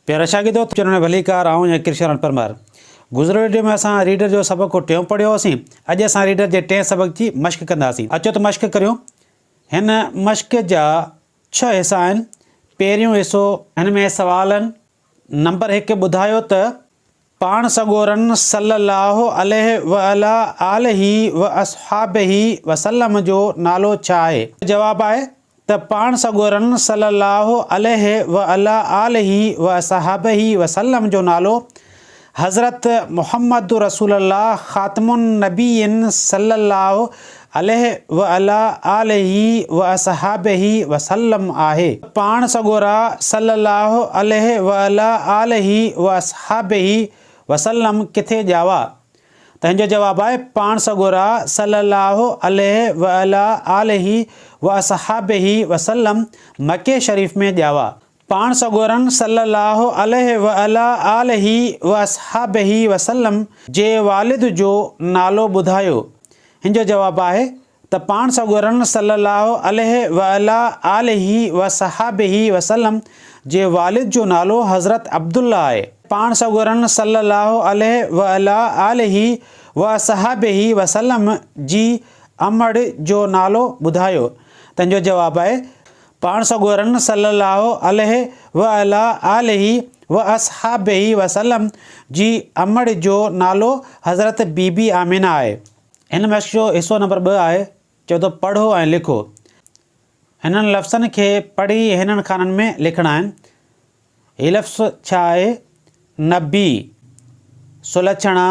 پيارا شاگردو چينل ۾ ڀليڪار آئون يا ڪرشن پرمار گذريل وڊيو ۾ اسان ريڊر جو سبق ٽيون پڙهيو هوسين اڄ اسان ريڊر جي ٽئين سبق جي مشق ڪنداسين اچو ته مشق ڪريون هن مشق جا ڇهه حصا آهن پهريون حصو هن ۾ سوال آهن نمبر هڪ ٻڌايو ته پاڻ سڳورن صلّي اللّٰه عليه وعليٰ آله واصحابه وسلّم جو نالو ڇا آهي؟ جواب آهي ته پاڻ سڳورن صلّي اللّٰه عليه وعليٰ آله واصحابه وسلّم جو نالو حضرت محمد رسول الله خاتم النبيين صلّي اللّٰه عليه وعليٰ آله واصحابه وسلّم آهي. پاڻ سڳورا صلّي اللّٰه عليه وعليٰ آله واصحابه وسلّم ڪٿي ڄاوا؟ تنهن جو جواب آهي، پاڻ سڳورا صلّي اللّٰه عليه وعليٰ آله واصحابه وسلّم مڪي شريف ۾ ڄاوا. پاڻ سڳورن صلّي اللّٰه عليه وعليٰ آله واصحابه وسلّم جي والد جو نالو ٻڌايو؟ هن جو جواب آهي ته پاڻ سڳورن صلّي اللّٰه عليه وعليٰ آله واصحابه وسلّم جي والد جو نالو حضرت عبدالله آهي. پاڻ سڳورن صلّي اللّٰه عليه وعليٰ آله واصحابه وسلّم جي امڙ جو نالو ٻڌايو؟ تنهن جو جواب آهي پاڻ سڳورن صلّي اللّٰه عليه وعليٰ آله واصحابه وسلّم جي امڙ جو نالو حضرت بي بي آمنه آهي. هن مشق جو حصو نمبر ٻه آهي، چئي ٿو پڙهو ۽ لکو. هنن لفظن کي پڙهي هنن خانن ۾ لکڻا آهن. هي لفظ ڇا آهي؟ نبي، سلڇڻا،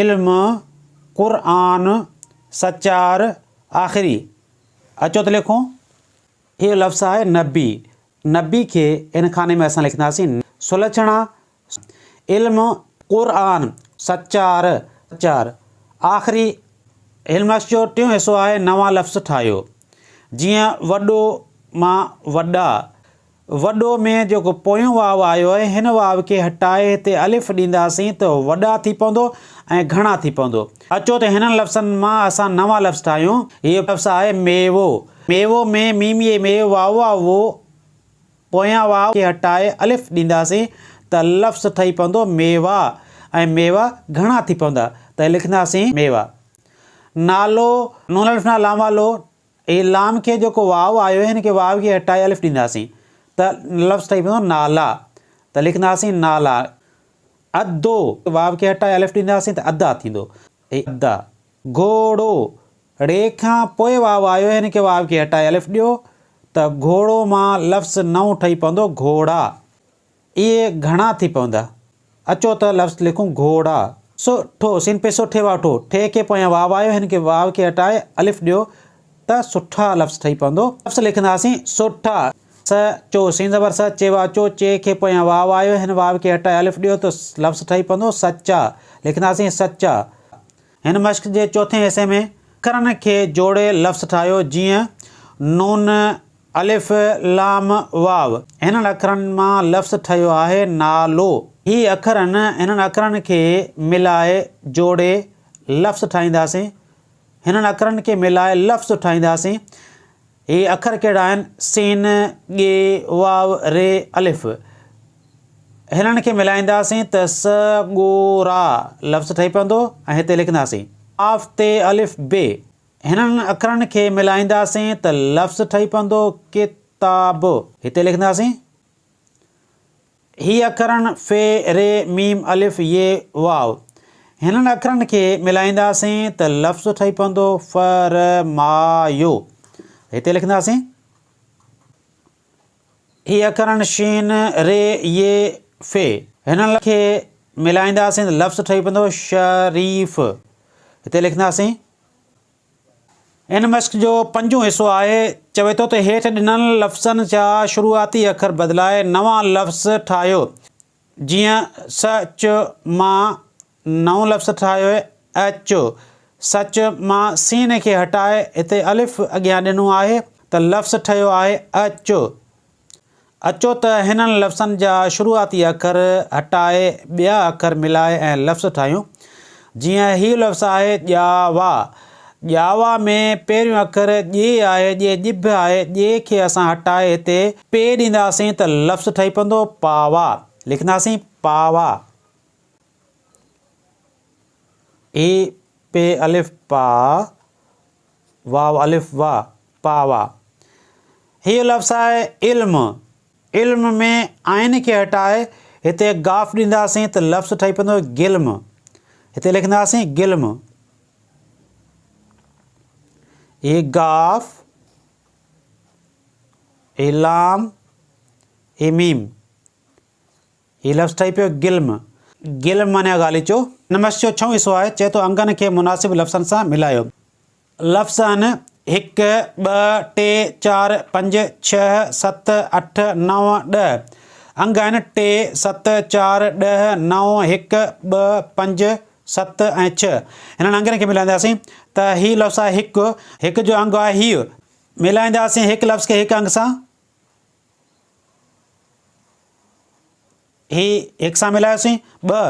علم، قرآن، سچار، آخري. اچو ته لکون. اهو لفظ آهي نبي. نبي کي ان خاني ۾ اسان لکنداسين سلڇڻا، علم، قرآن، سچار، سچار. آخري هن مشق جو ٽيون حصو آهي نوان لفظ ٺاهيو. جيئن وڏو مان وڏا. وڏو ۾ جيڪو پويون واو آيو آهي هن واو کي هٽائي هتي الف ڏينداسين ته وڏا ٿي پوندو ۽ گهڻا ٿي پوندو. اچو ته هنن لفظن مان اسان نوان لفظ ٺاهيون. هي لفظ آهي ميوو. ميوو ۾ ميم يي مي واو واو وو پويان واو کي هٽائي الف ڏينداسين ته لفظ ٺهي پوندو ميوا ۽ ميوا گهڻا ٿي پوندا ته لکنداسين ميوا. نالو، نون الف نا لام والو، هي لام کي جيڪو واو آيو آهي هن کي واو کي هٽائي الف ڏينداسين ته لفظ ٺهي پوندو نالا ته لکنداسين نالا. ادو، واو کي هٽائي الف ڏينداسين ته ادا ٿيندو. هي ادا. گهوڙو، ڙي کان پوء واو آيو آهي هن کي واو کي هٽائي الف ڏيو ته گهوڙو مان لفظ نئون ٺهي پوندو گهوڙا. اهي گهڻا ٿي پوندا. اچو ته لفظ لکون گهوڙا. سو ٺو، سين پي سو ٺي واو ٺو، ٺي کي پويان واو آيو هن کي واو کي هٽائي الف ڏيو ته سٺا لفظ ٺهي پوندو. لفظ لکنداسين سٺا. س چو، سين زبر س، چي واو چو، چي کي پويان واو آيو هن واو کي هٽائي الف ڏيو ته لفظ ٺهي پوندو سچا. لکنداسين سچا. هن مشق جي چوٿين حصي ۾ اکرن کي جوڙي لفظ ٺاهيو جيئن، نون، الف، لام، واو. هنن اکرن مان لفظ ٺهيو آهي نالو. هي اکرن هنن اکرن کي ملائي، جوڙي، لفظ ٺاهينداسين. هنن اکرن کي ملائي لفظ ٺاهينداسين. هي اکر ڪهڙا آهن؟ سين، ڳي، واو، ري، الف. هنن کي ملائينداسين ته س، ڳو، را لفظ ٺهي پوندو ۽ هتي لکنداسين. قاف، تي، الف، بي. هنن اکرن کي ملائينداسين ته لفظ ٺهي پوندو ڪتاب. هتي لکنداسين هي اکرن ف، ر، ميم، الف، ي، واو. هنن اکرن کي ملائينداسين ته لفظ ٺهي پوندو ف، ر، ما، يو. هتي لکنداسين. هي اکرن شين، ر، ي، ف. هنن کي ملائينداسين ته لفظ ٺهي پوندو شريف. هتي لکنداسين. ان مشق جو پنجون حصو آهي. چوي ٿو ته هيٺ ڏنل لفظن جا شروعاتي اکر بدلائي نوان لفظ ٺاهيو. جيئن س چ مان نئون لفظ ٺاهيو ا چ. سچ مان سين کي هٽائي هتي الف اڳيان ڏنو آهي ته لفظ ٺهيو آهي ا چ. اچو ته هنن لفظن جا شروعاتي اکر هٽائي ٻيا اکر ملائي ۽ لفظ ٺاهيون. جيئن هي لفظ آهي ڄاوا. ڄاوا ۾ پهريون اکر ڄي آهي، ڄي ڄڀ آهي، ڄي کي اسان هٽائي هتي پي ڏينداسين ته لفظ ٺهي پوندو پاوا. لکنداسين پاوا. هي پ الف پا، واو الف وا، پاوا. هي لفظ آهي علم. علم ۾ عين کي هٽائي هتي گاف ڏينداسين ته لفظ ٺهي پوندو گلم. هتي لکنداسين گلم. هي گاف، هي لام، هي ميم. هي لفظ ٺهي پيو گلم. گلم معنيٰ غاليچو. هن مشق جو ڇهون حصو آهي، چئي ٿو انگن کي مناسب لفظن سان ملايو. لفظ آهن، هڪ، ٻه، ٽي، چار، پنج، ڇهه، ست، اٺ، نو، ڏهه. انگ آهن، ٽي، ست، چار، ڏهه، نو، هڪ، ٻه، پنج، ست ۽ ڇهه. هنن انگن کي ملائينداسين ته هي لفظ آهي هڪ. هڪ جو انگ آهي هيء. ملائينداسين هڪ لفظ کي هڪ انگ سان. هي هڪ سان ملايوسين ٻه،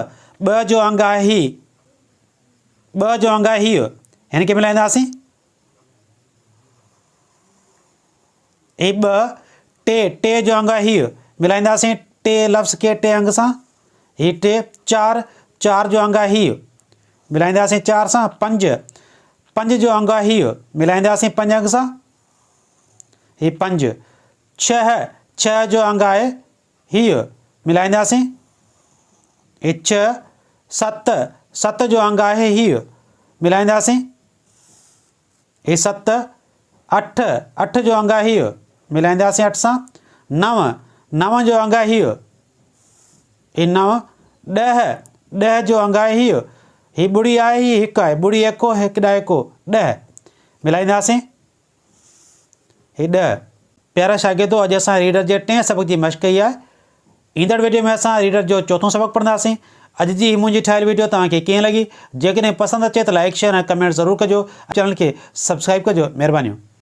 ٻه جو انگ آهي هي، ٻه جو انگ آهي هيء، هن کي ملائينداسين هي ٻه، ٽي، ٽي جو انگ آهي هيء، ملائينداسين ٽي لفظ کي ٽي انگ سان، هي ٽي، چار، چار جو انگ آهي هيء، ملائينداسين چار سان، پنج، پنج جو انگ آهي هيء، ملائينداسين پنج انگ سان، هي پنج، ڇهه، ڇهه جو انگ آهي هيء، ملائينداسين، هي ڇهه، ست، ست جو انگ آهي هيء، ملائينداسين، هي ست، اٺ، اٺ جو انگ آهي هيء، ملائينداسين اٺ سان، نو، نو جو انگ آهي هيء، هي نو، ڏهه، ڏهه جو انگ آهي هيء، هي ٻڙي آهي هي هڪ آهي، ٻڙي ايڪو هڪ ڏهه ايڪو، ڏهه، ملائينداسين. هي ڏهه. پيارا شاگردو اڄ اسان ريڊر جي ٽئين سبق جي مشق ڪئي آهي. ايندڙ ويڊيو ۾ اسان ريڊر جو چوٿون سبق پڙهنداسين. اڄ جي هي منهنجي ٺاهيل ويڊيو توهان کي ڪيئن لڳي؟ جيڪڏهن پسند اچي ته لائيڪ شيئر ۽ ڪمينٽ ضرور ڪجو ۽ چينل کي سبسڪرائيب ڪجو. مهربانيون.